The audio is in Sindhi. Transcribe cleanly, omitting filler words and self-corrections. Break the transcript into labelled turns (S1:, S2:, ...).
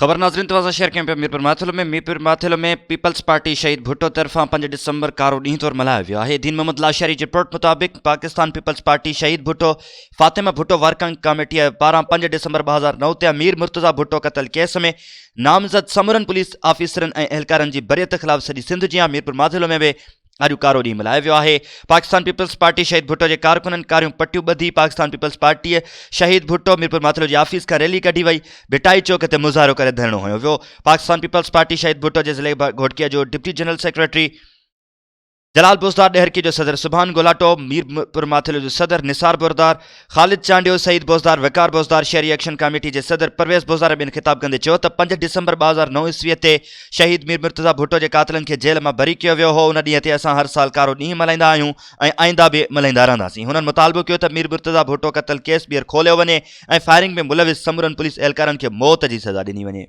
S1: خبر ناظرين توهان سان شيئر ڪيون پيا ميرپور ماٿيلو ۾ ميرپور ماٿيلو ۾ پيپلز پارٽي شهيد ڀٽو طرفان 5 ڊسمبر ڪارو ڏينهن طور ملهايو ويو آهي. دين محمد لاشاري جي رپورٽ مطابق پاڪستان پيپلز پارٽي شهيد ڀٽو فاطمه ڀٽو ورڪنگ ڪاميٽيء پاران 5 ڊسمبر 2009 تي مير مرتضيٰ ڀٽو قتل ڪيس ۾ نامزد سمورن پوليس آفيسرن ۽ اهلڪارن جي بريت خلاف سڄي سنڌ جيان ميرپور ماٿيلو ۾ به اڄ ڪارو ڏينهن ملهايو ويو آهي. پاڪستان پيپلز پارٽي شهيد ڀٽو جي ڪارڪنن ڪاريون پٽيون ٻڌي پاڪستان پيپلز پارٽيء شهيد ڀٽو ميرپور ماٿيلو جي آفيس کان ريلي ڪڍي وئي، ڀٽائي چوڪ تي مظاهرو ڪري ڌرڻو هنيو ويو. پاڪستان پيپلز پارٽي شهيد ڀٽو جي ضلعي گهوٽڪيء جو ڊپٽي جنرل سيڪريٽري جلال بوزدار، ڏهرڪي جو صدر سبحان گولاٽو، ميرپور ماٿيلو جو صدر نثار بوردار، خالد چانڊيو، سعيد بوزدار، وقار بوزدار، شهري ايڪشن ڪاميٽي جي صدر پرويز بوزدار ۽ ٻين خطاب ڪندي چيو ته 5 ڊسمبر 2009 عيسويء تي شهيد مير مرتضيٰ ڀٽو جي قاتلن کي جيل مان بري ڪيو ويو هو، ان ڏينهن تي اسان هر سال ڪارو ڏينهن ملهائيندا آهيون ۽ آئنده به ملهائيندا رهنداسين. هنن مطالبو ڪيو ته مير مرتضيٰ ڀٽو قتل ڪيس ٻيهر کوليو وڃي ۽ فائرنگ ۾ ملوث سمورن پوليس اهلڪارن کي موت جي سزا ڏني وڃي.